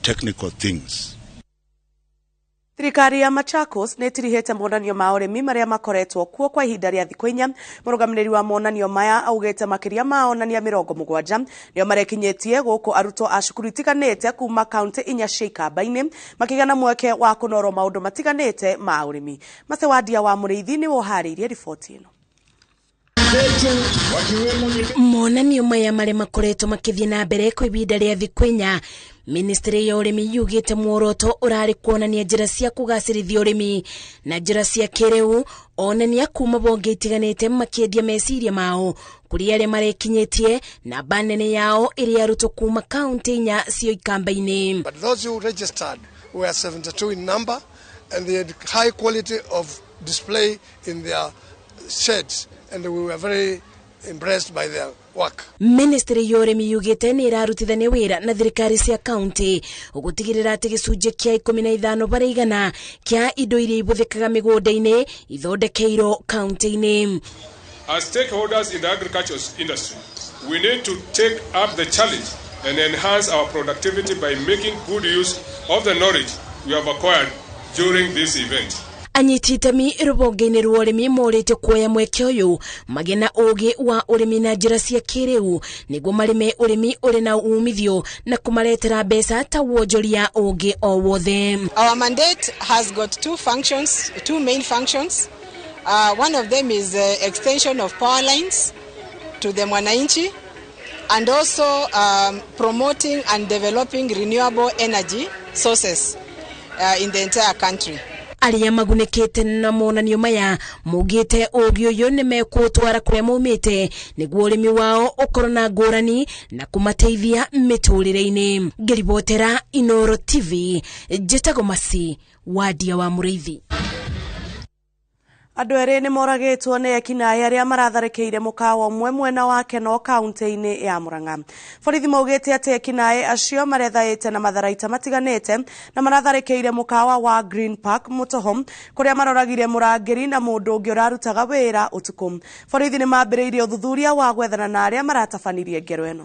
technical things. Thirikari ya Machakos nĩ ĩtirihĩte monanio ma ũrĩmi marĩa makoretwo kuo kwa ihinda rĩa thikũ 4. Mũrũgamĩrĩri wa monanio maya augĩte makĩria ma onania 70 nĩo marekinyĩtie gũkũ arutwo a cukuru itiganĩte kuma kaunti 4 cia Ikamba-inĩ makĩgĩa na mweke wa kũnorwo maũndũ matiganĩte ma ũrĩmi. Macewandia wa Mũrĩithi nĩwe ũharĩirie riboti ĩno. Monanio maya marĩa makoretwo makĩthiĩ na mbere kwa ihinda rĩa thikũ 4. Ministry ya ũrĩmi yugĩte muoroto ũrarĩ kuonania njĩra cia kũgacĩrithia ũrĩmi na njĩra cia kĩrĩu, onania kuma bonge itiganĩte makĩendia meciria mao kũrĩ arĩa marekinyĩtie namba nene yao ĩrĩa arutwo kuma kaunti 4 cia Ikamba-inĩ. But those who registered were 72 in number and they had high quality of display in their sheds and we were very impressed by their work. Ministry ya ũrĩmi yugĩte nĩ ĩrarutithania wĩra na thirikari cia kaunti gũtigĩrĩra atĩ gĩcunjĩ kĩa 15 harĩ igana kĩa indo iria ibũthĩkaga mĩgũnda-inĩ ithondekeirwo kaunti-inĩ. As stakeholders in the agriculture industry, we need to take up the challenge and enhance our productivity by making good use of the knowledge we have acquired during this event. Anyiti itemi rũhonge-inĩ rwa ũrĩmi morĩtio kuoya mweke ũyũ magĩe na ũgĩ wa ũrĩmi na njĩra cia kĩrĩu nĩguo marĩme ũrĩmi ũrĩ na umithio na kũmaretera mbeca ta wonjoria ũngĩ o wothe. Our mandate has got two functions, two main functions. One of them is the extension of power lines to the mwananchi and also promoting and developing renewable energy sources in the entire country. Arĩa magunĩkĩte na monanio maya maugĩte ũũgĩ ũyũ nĩ mekũũtwara kũrĩa maumĩte nĩguo ũrĩmi wao ũkorwo na ngũrani na kũmateithia mĩtũrĩre-inĩ. Ngĩribotera Inoro TV, njĩtagwo Masi Wadia wa Mũrĩithi. Andũ erĩ nĩ moragĩtwo nĩ ekinaĩ arĩa maratharĩkĩire mũkawa ũmwe mwena wa Keno kaunti-inĩ ya Murang'a. Borithi maugĩte atĩ ekinaĩ acio marethaĩte na matharaita matiganĩte na maratharĩkĩire mũkawa wa Green Park Mũtoho kũrĩa maroragire mũrangĩri na mũndũ ũngĩ ũrarutaga wĩra ũtukũ. Borithi nĩ mambĩrĩirie ũthuthuria wa gwethana na arĩa maratabanirie ngero ĩno.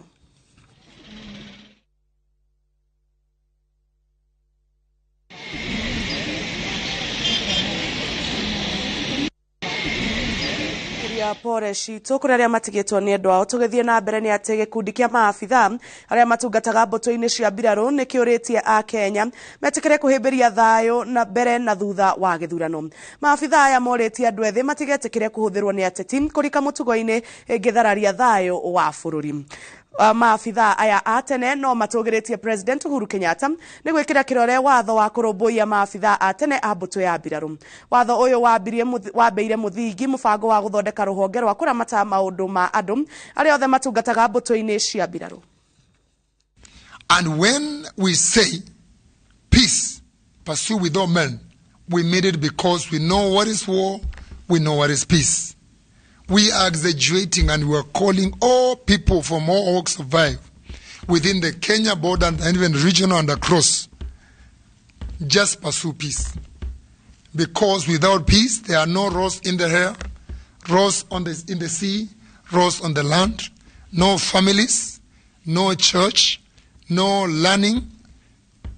Pore citũ kũrĩ arĩa matigĩtwo nĩ endwa ao. Tũgĩthiĩ na mbere nĩ atĩ gĩkundi kĩa maabitha arĩa matungataga mbũtũ-inĩ cia mbirarũ nĩ kĩũrĩtie a Kenya metĩkĩre kũhĩmbĩria thayũ na mbere na thutha wa gĩthurano. Maabitha aya morĩtie andũ ethĩ matigetĩkĩre kũhũthĩrwo nĩ ateti kũrika mũtugo-inĩ ĩngĩthararia thayũ wa bũrũri. Maabitha aya a tene no matũgĩrĩtie President Uhuru Kenyatta nĩ gwĩkĩra kĩrore watho wa kũrũmbũiya maabitha a tene a mbũtũ ya mbirarũ. Watho ũyũ wambĩire mũthingi mũbango wa gũthondeka rũhonge rwa kũramata maũndũ ma andũ arĩa othe matungataga mbũtũ-inĩ cia mbirarũ. And when we say peace, pursue with all men, we made it because we know what is war, we know what is peace. We are exaggerating and we are calling all people from all walks of life within the Kenya border and even regional and across, just pursue peace. Because without peace, there are no roads in the air, roads in the sea, roads on the land, no families, no church, no learning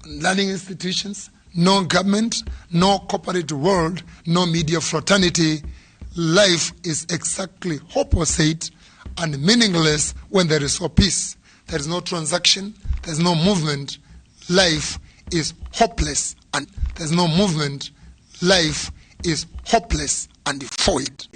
institutions, no government, no corporate world, no media fraternity. Life is exactly opposite and meaningless when there is no peace. There is no transaction, there is no movement. Life is hopeless and there's no movement. Life is hopeless and void.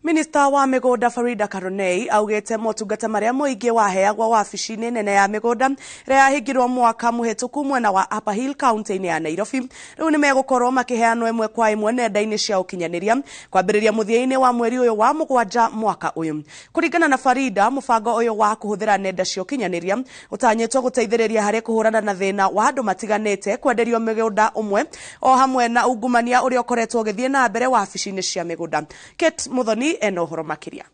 Minista wa mĩgũnda Farida Karonei augĩte motungata marĩa mũingĩ waheagwo wabici-inĩ nene ya mĩgũnda ĩrĩa yahingirwo mwaka mũhĩtũku mwena wa Upper Hill kaunti-inĩ ya Nairobi rĩu nĩ megũkorwo makĩheanwo ĩmwe kwa ĩmwe nenda-inĩ cia ũkinyanĩria kwambĩrĩria mũthia-inĩ wa mweri ũyũ wa mũgwanja mwaka ũyũ. Kũringana na Farida, mũbango ũyũ wa kũhũthĩra nenda cia ũkinyanĩria ũtanyĩtwo gũteithĩrĩria harĩ kũhũrana na thĩna wa andũ matiganĩte kwenderio mĩgũnda ũmwe o hamwe na ungumania ũrĩa ũkoretwo ũgĩthiĩ na mbere wabici-inĩ cia mĩgũnda. Kate Muthoni ena ũhoro makĩria.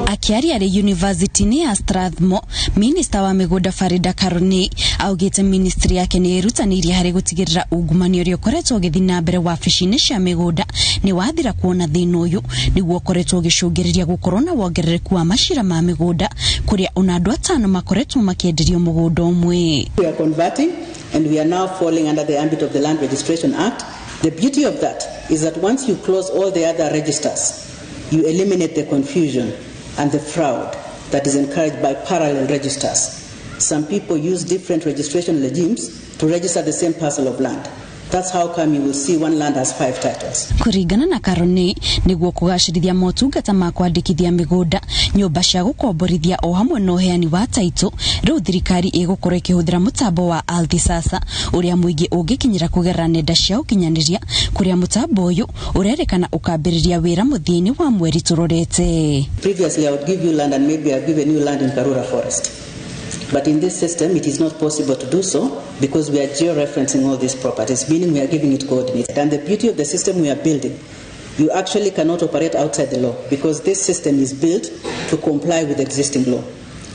Akiaria arĩ yunivasĩtĩ-inĩ ya Strathmore, minista wa mĩgũnda Farida Karonei augĩte ministry yake nĩ ĩrutanĩirie harĩ gũtigĩrĩra ungumania ũrĩa ũkoretwo ũgĩthiĩ na mbere wabici-inĩ cia mĩgũnda nĩ wathira, kuona thĩna ũyũ nĩguo ũkoretwo ũgĩcũngĩrĩria gũkorwo na wongerereku wa macira ma mĩgũnda kũrĩa ona andũ atano makoretwo makĩenderio mũgũnda ũmwe. We are converting and we are now falling under the ambit of the Land Registration Act. The beauty of that is that once you close all the other registers, you eliminate the confusion and the fraud that is encouraged by parallel registers. Some people use different registration regimes to register the same parcel of land. That's how come you will see one land has 5 titles. Kũringana na Karonei, nĩguo kũgacĩrithia motungata ma kwandĩkithia mĩgũnda, nyũmba cia gũkomborithia o hamwe na ũheani wa taitũ, rĩu thirikari ĩgũkorwo ĩkĩhũthĩra mũtambo wa Ardhi Sasa ũrĩa mũingĩ ũngĩkinyĩra kũgerera nenda cia ũkinyanĩria, kũrĩa mũtambo ũyũ ũrerĩkana ũkambĩrĩria wĩra mũthia-inĩ wa mweri tũrorete. Previously I would give you land and maybe I've given you land in Karura Forest. But in this system, it is not possible to do so because we are georeferencing all these properties, meaning we are giving it coordinates. And the beauty of the system we are building, you actually cannot operate outside the law because this system is built to comply with existing law.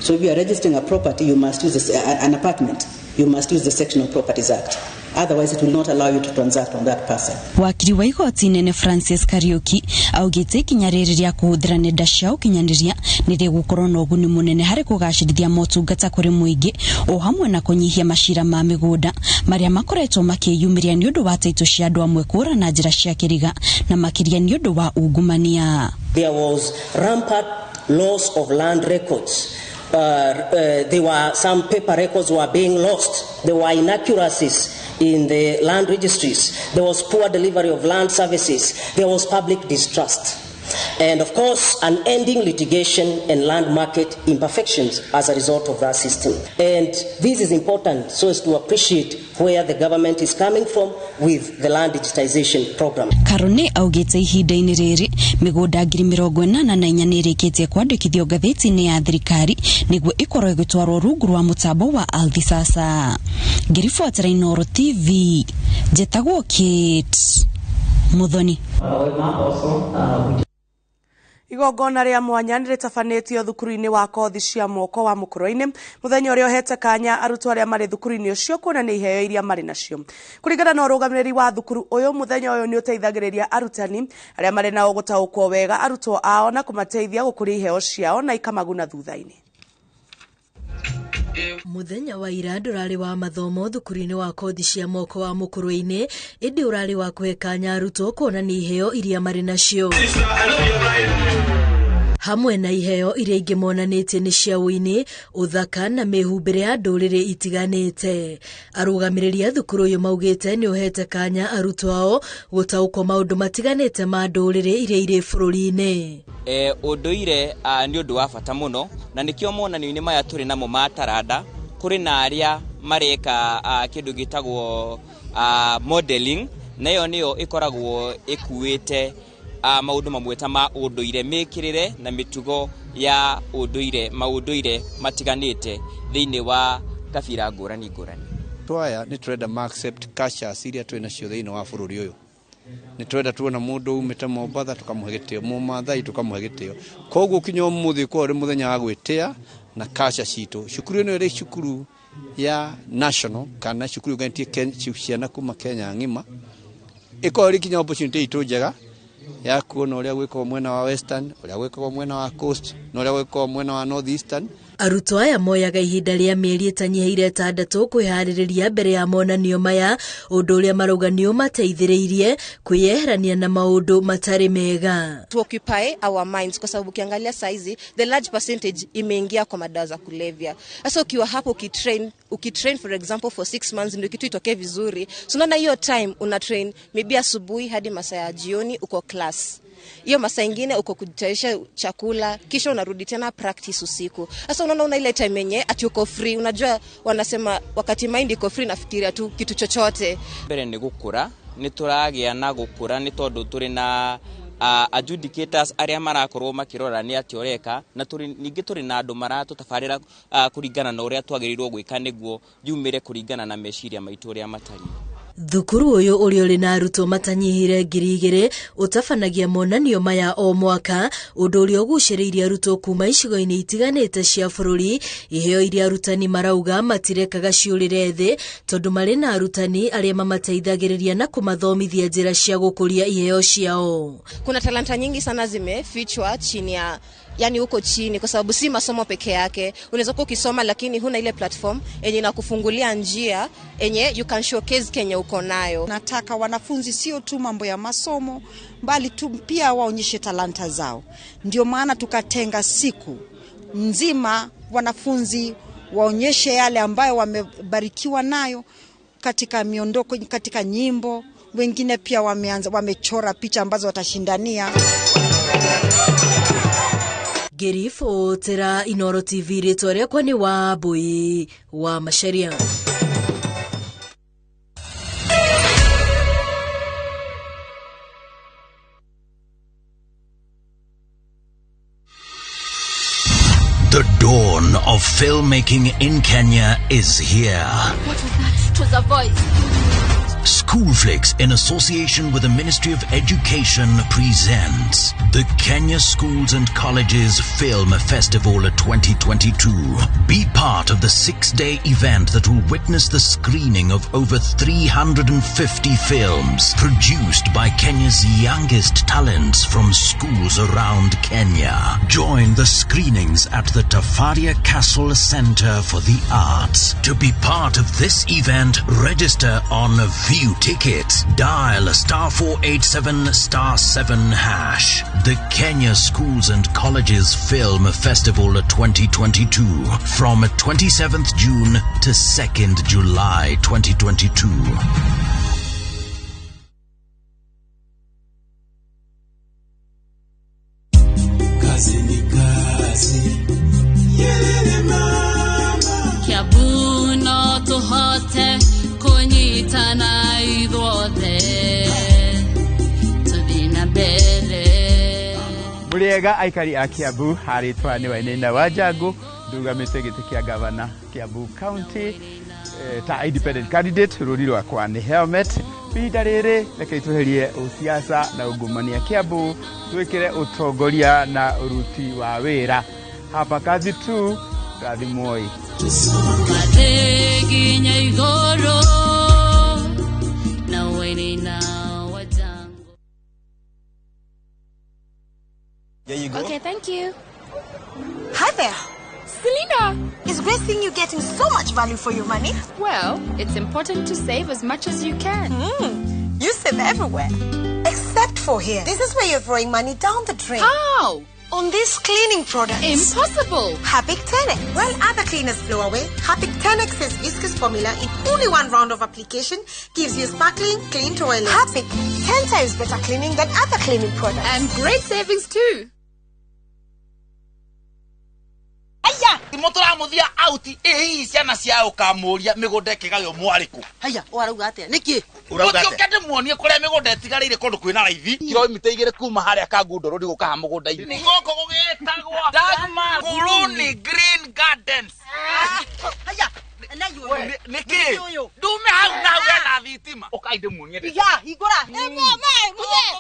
So if you are registering a property, you must use an apartment. You must use the Sectional Properties Act. Otherwise, it will not allow you to transact on that parcel. Wakiri wa igoti nene Francis Kariuki augĩte ikinya rĩrĩ rĩa kũhũthĩra nenda cia ũkinyanĩria nĩ rĩgũkorwo na ũguni mũnene harĩ kũgacĩrithia motungata kũrĩ mũingĩ o hamwe na kũnyihia macira ma mĩgũnda marĩa makoretwo makĩyumĩria nĩ ũndũ wa taitũ cia andũ amwe kũra na njĩra cia kĩriga na makĩria nĩ ũndũ wa ungumania. There was rampant loss of land records. There were some paper records were being lost. There were inaccuracies in the land registries. There was poor delivery of land services. There was public distrust. And of course, unending litigation and land market imperfections as a result of that system. And this is important so as to appreciate where the government is coming from with the land digitization program. Karone augite ihinda-inĩ rĩrĩ mĩgũnda 84 nĩĩrĩkĩtie kwandĩkithio ngathĩti-inĩ ya thirikari nĩguo ĩkorwo ĩgĩtwarwo rungu rwa mũtambo wa Ardhi Sasa. Ngĩribuatĩra Inooro TV, njetagwo Kate Muthoni. Igongona rĩa mwanya nĩ rĩtabanĩtio thukuru-inĩ wa kothi cia moko wa Mũkũrwe-inĩ mũthenya ũrĩa ũhete kanya arutwo arĩa marĩ thukuru-inĩ ũcio kuonania iheo iria marĩ nacio. Kũringana na ũrũgamĩrĩri wa thukuru ũyũ, mũthenya ũyũ nĩ ũteithagĩrĩria arutani arĩa marĩ nao gũtaũkwo wega arutwo ao na kũmateithia gũkũria iheo ciao na ikamaguna thutha-inĩ. Muthenya wa ira ndũrarĩ wa mathomo thukuru-inĩ wa kothi cia moko wa Mũkũrwe-inĩ, ĩndĩ ũrarĩ wa kũhe kanya arutwo kuonania iheo iria marĩ nacio. Hamwe na iheo iria ingĩ monanĩtie nĩ cia ũini, ũthaka na mĩhumbĩre ya ndũrĩrĩ itiganĩte. Arũgamĩrĩri a thukuru ũyũ maugĩte nĩ ũhete kanya arutwo ao gũtaũkwo maũndũ matiganĩte ma ndũrĩrĩ iria irĩ bũrũri-inĩ. Ũndũire nĩ ũndũ wa bata mũno, na nĩkĩo monanio-inĩ maya tũrĩ namo ma taranda, kũrĩ na arĩa mareka kĩndũ gĩtagwo modeling, na ĩyo nĩyo ĩkoragwo ĩkuĩte maũndũ mamwe ta ma ũndũire, mĩkĩrĩre na mĩtugo ya ũndũire, maũndũire matiganĩte thĩinĩ wa kabira ngũrani ngũrani. Twaya nĩ tũrenda ma accept cultures iria twĩ nacio thĩinĩ wa bũrũri ũyũ. Nĩ tũrenda tuona mũndũ umĩte Mombatha tũkamũhe gĩtĩo, Mũmathai tũkamũhe gĩtĩo. Koguo kinya ũmũthĩ ũkorwo ũrĩ mũthenya wa gwĩtĩa na culture citũ. Cukuru ĩno ĩrĩ cukuru ya national kana cukuru yũnganĩtie ciana kuma Kenya ng'ima, ĩkorwo ĩrĩ kinya opportunity itũ njega ya kuona ũrĩa gwĩkagwo mwena wa Western, ũrĩa gwĩkagwo mwena wa Coast, na ũrĩa gwĩkagwo mwena wa North Eastern. Arutwo aya moyaga ihinda rĩa mĩeri ĩtanyihĩire 6 kwĩharĩrĩria mbere ya monanio maya, ũndũ ũrĩa marauga nĩ ũmateithĩrĩirie kwĩyeherania na maũndũ matarĩ mega. To occupy our minds, kwa sababu ukiangalia saizi the large percentage imeingia kwa madawa za kulevya. Sasa ukiwa hapo ukitrain for example for 6 months ndio kitu itokee vizuri. So unaona hiyo time una train maybe asubuhi hadi masaa ya jioni uko class. Hiyo masaa ingine uko kujitayarisha chakula, kisha unarudi tena practice usiku. Sasa unaona una ile time yenye ati uko free. Unajua wanasema wakati mind iko free nafikiria tu kitu chochote. Mbere ni gukura, ni turagia na gukura ni tondu turi na adjudicators aria marakorwo makirora ni ati ureka, na turi ningi turi na andu maratutabarira kuringana na uria twagirirwo gwika niguo yumire kuringana na meciria maitu uria matari. Thukuru ũyũ ũrĩa ũrĩ na arutwo matanyihire 2,000 ũtabanagia monanio maya o mwaka, ũndũ ũrĩa ũgucĩrĩirie arutwo kuma icigo-inĩ itiganĩte cia bũrũri. Iheo iria arutani marauga matirekaga ciũrĩre thĩ tondũ marĩ na arutani arĩa mamateithagĩrĩria na kũmathomithia njĩra cia gũkũria iheo ciao. Kuna talanta nyingi sana zimefichwa chini ya, yani huko chini, kwa sababu si masomo peke yake. Unaweza kuwa ukisoma lakini huna ile platform yenye inakufungulia njia yenye you can showcase Kenya uko nayo. Nataka wanafunzi sio tu mambo ya masomo bali tu pia waonyeshe talanta zao. Ndio maana tukatenga siku nzima wanafunzi waonyeshe yale ambayo wamebarikiwa nayo katika miondoko, katika nyimbo. Wengine pia wameanza wamechora picha ambazo watashindania. Ngĩribotera Inooro TV rĩtwa rĩakwa nĩ Wambui wa Macharia. The dawn of filmmaking in Kenya is here. What was that? It was a voice. Schoolflix, in association with the Ministry of Education, presents the Kenya Schools and Colleges Film Festival 2022. Be part of the 6-day event that will witness the screening of over 350 films produced by Kenya's youngest talents from schools around Kenya. Join the screenings at the Tafaria Castle Center for the Arts. To be part of this event, register on View Tickets. Dial *487*7#. The Kenya Schools and Colleges Film Festival 2022 from 27th June to 2nd July 2022. Mũrĩega aikari a Kiambu, harĩtwa nĩ Wainaina wa Njangu, ndugamĩte gĩtĩ kĩa gavana Kiambu County ta independent candidate. Rũri rwakwa nĩ helmet. Ihinda rĩrĩ reke tweherie ũsiasa na ungumania Kiambu, twĩkĩre ũtongoria na ũruti wa wĩra. Hapa kazi tu, rathimwoi. Nginya igũrũ na Wainaina wa Njangu. There you go. Okay, thank you. Hi there. Selena! It's great seeing you getting so much value for your money. Well, it's important to save as much as you can. You save everywhere. Except for here. This is where you're throwing money down the drain. How? On these cleaning products. Impossible! Harpic 10X. While other cleaners blow away, Harpic 10X's viscous formula in only one round of application gives you sparkling, clean toilet. Harpic, 10 times better cleaning than other cleaning products. And great savings too. Aya, mũtũramuthia out ĩ hihi ciana cia ũkamũria mĩgũnda ĩkĩgaywo mwarĩkũ? Haya, ũrauga atĩa? Nĩkĩ? Ũrauga atĩa? Ndĩmuonie kũrĩa mĩgũnda ĩtigarĩire kũndũ kwĩna raithi kilomita 2 kuma harĩa Kangundo Road gũka ha mũgũnda-inĩ. Nĩ gũkũ gũgĩtagwo Dagmar Kuluni Green Gardens. Haya, nĩkĩ? Ndume hau na hau hena thitima. Ũkai ndĩmuonie. Ya, hingũra. Gũkũ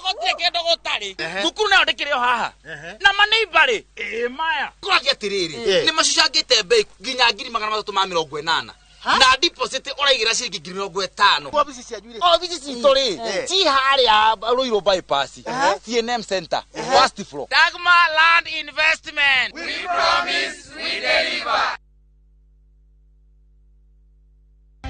gũtirĩ kĩndũ gũtarĩ. Thukuru nayo ndĩkĩrĩ o haha. Na maneiba rĩ, ĩ maya. Kũragia atĩrĩrĩ, nĩ macucangĩte mbei nginya 380,000. Na deposit ũraigĩra ciringi 50,000. Obici cianyu rĩ? Obici citũ rĩ, ci harĩa Ruiru bypass, CNM Center, first floor. Dagmar Land Investment. We promise, we deliver.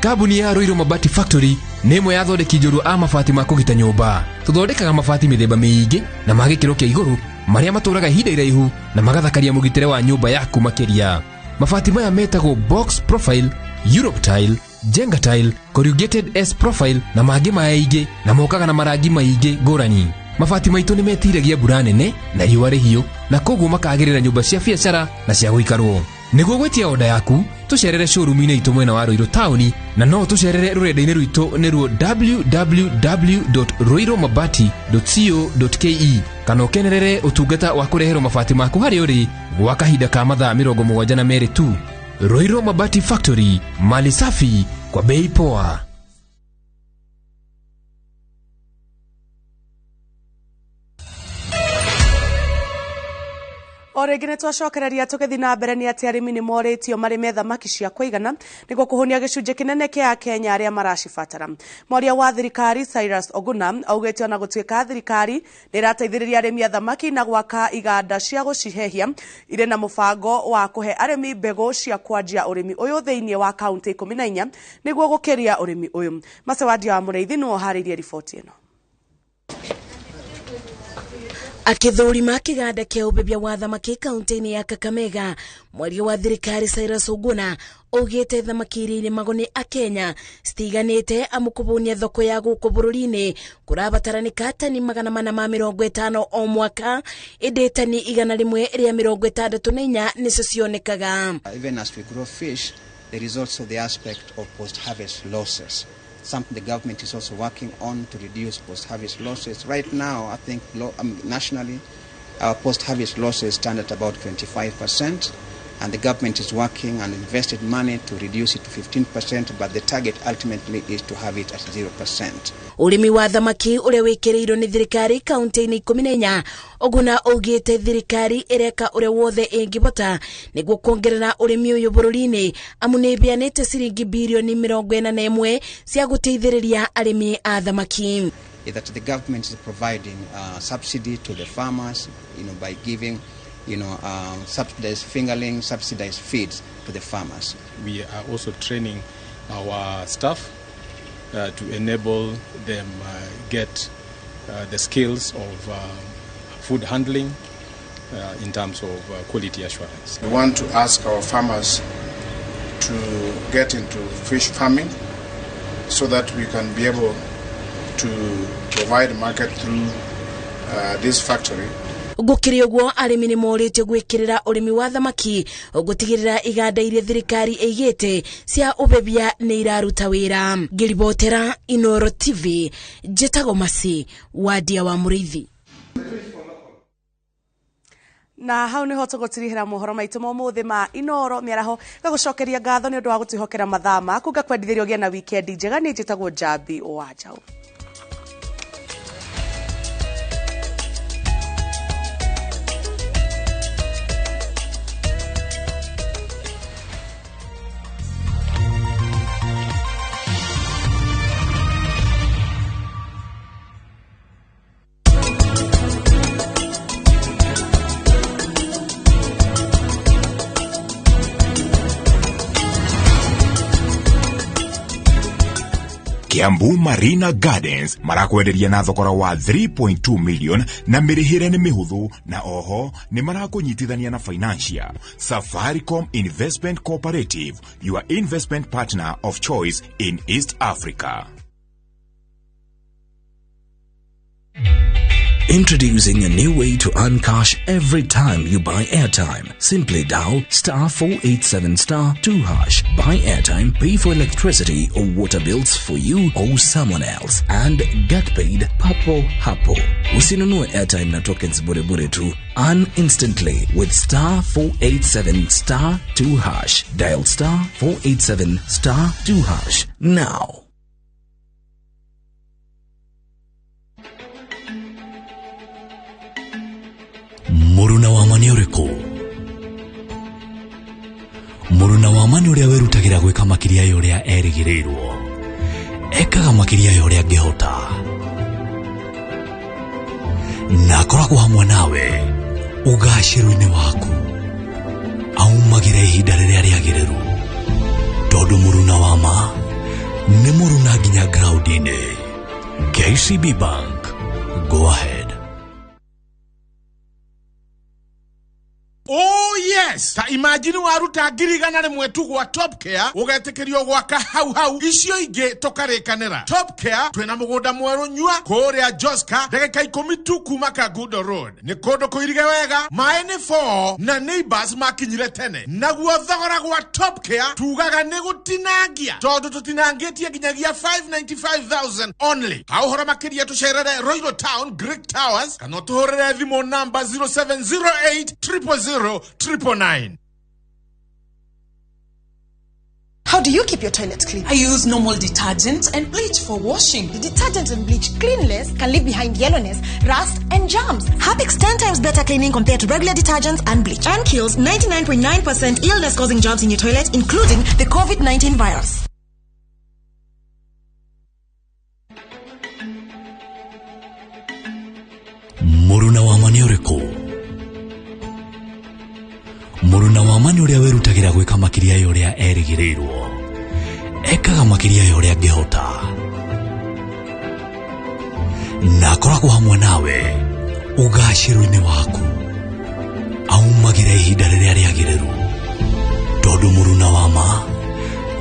Kambuni ya Ruiru Mabati Factory nĩ ĩmwe ya athondeki njorua a mabati ma kũgita nyũmba. Tũthondekaga mabati mĩthemba mĩingĩ na ma gĩkĩro kĩa igũrũ marĩa matũraga ihinda iraihu na magathakaria mũgitĩre wa nyũmba yaku makĩria. Mabati maya metagwo box profile, Europe tile, Jenga tile, corrugated S profile na mangĩ maingĩ na mokaga na marangi maingĩ ngũrani. Mabati maitũ nĩ metiragia mbura nene na riũa rĩhiũ na koguo makagĩrĩra nyũmba cia biacara na cia gũikarwo. Nĩguo gwĩtia oda yaku, tũcerere showroom-inĩ itũ mwena wa Ruiru taũni na no tũcerere rũrenda-inĩ rwitũ nĩruo www.ruirumabati.co.ke kana ũkenerere ũtungata wa kũreherwo mabati maku harĩa ũrĩ gwa kahinda ka mathaa 72 tu. Ruiru Mabati Factory, mali safi kwa bei poa. O rĩngĩ nĩ twacokereria tũgĩthiĩ na mbere nĩ atĩ arĩmi nĩ morĩtio marĩme thamaki cia kũigana nĩguo kũhũnia gĩcunjĩ kĩnene kĩa Akenya arĩa maracibatara. Mwaria wa thirikari Cyrus Oguna augĩte ona gũtuĩka thirikari nĩ ĩrateithĩrĩria arĩmi a thamaki na gwaka iganda cia gũcihehia irĩ na mũbango wa kũhe arĩmi mbegũ cia kwanjia ũrĩmi ũyũ thĩinĩ wa kaunti 14 nĩguo gũkĩria ũrĩmi ũyũ. Macewandia wa Mũrĩithi nĩwe ũharĩirie riboti ĩno. Akithurima kiganda kia ubebia wa thamaki kaunti-inĩ ya Kakamega, mwaria wa thirikari Cyrus Oguna augĩte thamaki iria irĩmagwo nĩ Akenya citiganĩte amu kũhũnia thoko ya gũkũ bũrũri-inĩ kũrabataranĩka tani 450 o mwaka, ĩndĩ tani 164 nĩcio cionekaga. Even as we grow fish, there is also the aspect of post-harvest losses. Something the government is also working on to reduce post-harvest losses. Right now, I think nationally, our post-harvest losses stand at about 25%, and the government is working and invested money to reduce it to 15%, but the target ultimately is to have it at 0%. Ũrĩmi wa thamaki ũrĩa wĩkĩrĩirwo nĩ thirikari kaunti-inĩ 14 Oguna augĩte thirikari ĩreka ũrĩa wothe ĩngĩbota nĩguo kuongerera ũrĩmi ũyũ bũrũri-inĩ amu nĩ ĩbeanĩte ciringi birioni 41 cia gũteithĩrĩria arĩmi a thamaki. That the government is providing subsidy to the farmers, by giving subsidized fingerling, subsidized feeds to the farmers. We are also training our staff to enable them get the skills of food handling in terms of quality assurance. We want to ask our farmers to get into fish farming so that we can be able to provide market through this factory. Gũkĩrĩ ũguo arĩmi nĩ morĩtio gwĩkĩrĩra ũrĩmi wa thamaki gũtigĩrĩra iganda iria thirikari ĩigĩte cia ũbebia nĩ iraruta wĩra. Ngĩribotera Inoro TV, njĩtagwo Masi Wadia wa Mũrĩithi. Na hau niho tũgũtirihĩra mohoro maitũ ma ũmũthĩ ma Inoro mĩaraho. Ngagũcokeria ngatho nĩ ũndũ wa gũtwĩhokera mathaa maku, ngakwendithĩria ũgĩe na wikendi njega. Niĩ njĩtagwo Njambi wa Njaũ. Kiambu Marina Gardens marakwenderia na thogora wa 3.2 million na mĩrĩhĩre nĩ mĩhũthũ, na oho nĩ marakũnyitithania na financial. Safaricom Investment Cooperative, your investment partner of choice in East Africa. Introducing a new way to earn cash every time you buy airtime. Simply dial *487 *2#, buy airtime, pay for electricity or water bills for you or someone else, and get paid papo hapo. Usinunue airtime na tokens bure bure tu. Earn instantly with *487 *2#. Dial *487 *2# now. Mũruna wa ma nĩ ũrĩkũ? Mũruna wa ma nĩ ũrĩa wĩrutagĩra gwĩka makĩria ya ũrĩa erĩgĩrĩirwo, ekaga makĩria ya ũrĩa angĩhota, na akoragwo hamwe nawe ũgacĩru-inĩ waku. Aumagĩra ihinda rĩrĩa rĩagĩrĩru, tondũ mũruna wa ma nĩ mũruna nginya ground-inĩ. KCB Bank, go ahead. Oh yes, ta imagine waruta 100,000 tu gwa Top Care ugetĩkĩrio gwaka hau hau, icio ingĩ tũkarĩkanĩra. Top Care twĩna mũgũnda mwerũ nyua kũrĩa Joska, ndagĩka 10 tu kuma Kangundo Road. Nĩ kũndũ kũirige wega, maĩ nĩ 4 na neighbors makinyire tene. Naguo thogora gwa Top Care tugaga nĩ gũtinangia, tondũ tũtinangĩtie nginyagia 595,000 only. Ha ũhoro makĩria tũcerere Royal Town Greek Towers kana ũtũhũrĩre thimũ namba 0708 000 999. How do you keep your toilet clean? I use normal detergent and bleach for washing. The detergent and bleach cleanless can leave behind yellowness, rust, and germs. Harpic's 10 times better cleaning compared to regular detergents and bleach, and kills 99.9% illness-causing germs in your toilet, including the COVID-19 virus. Mũruna wa ma nĩ ũrĩkũ? Mũruna wa ma nĩ ũrĩa wĩrutagĩra gwĩka makĩria ya ũrĩa erĩgĩrĩirwo, ekaga makĩria ya ũrĩa angĩhota, na akoragwo hamwe nawe ũgacĩru-inĩ waku. Aumagĩra ihinda rĩrĩa rĩagĩrĩru, tondũ mũruna wa ma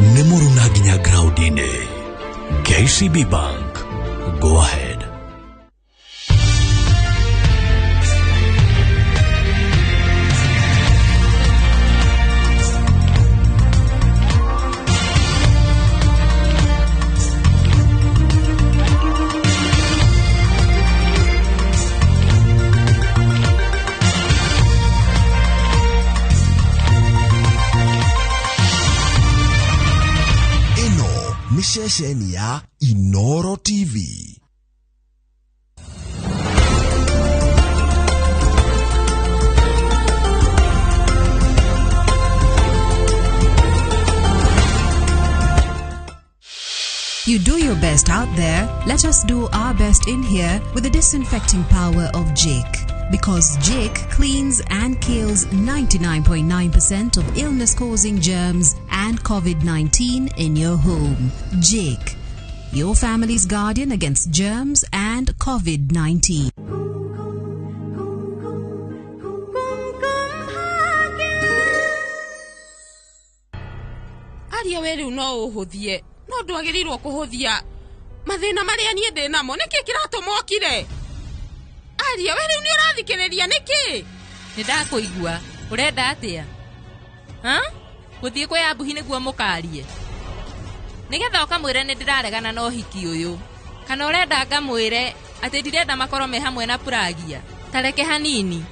nĩ mũruna nginya ground-inĩ. KCB Bank, go ahead. Ceceni ya Inoro TV. You do your best out there, let us do our best in here with the disinfecting power of Jake. Because Jake cleans and kills 99.9% of illness-causing germs and COVID-19 in your home. Jake, your family's guardian against germs and COVID-19. Aria we rĩu no ũhũthie, no ndwagĩrĩirwo kũhũthia mathĩna marĩa niĩ ndĩ namo. Nĩkĩ kĩratũma ũkire? Aria we rĩu nĩ ũrathikĩrĩria nĩkĩ? Nĩ ndakũigua. Ũrenda atĩa? Ha? Gũthiĩ kwĩ Ambuhi nĩguo mũkarie, nĩgetha ũkamwĩre nĩ ndĩraregana na ũhiki ũyũ, kana ũrenda ngamwĩre atĩ ndirenda makorwo me hamwe na Puragia? Tareke hanini.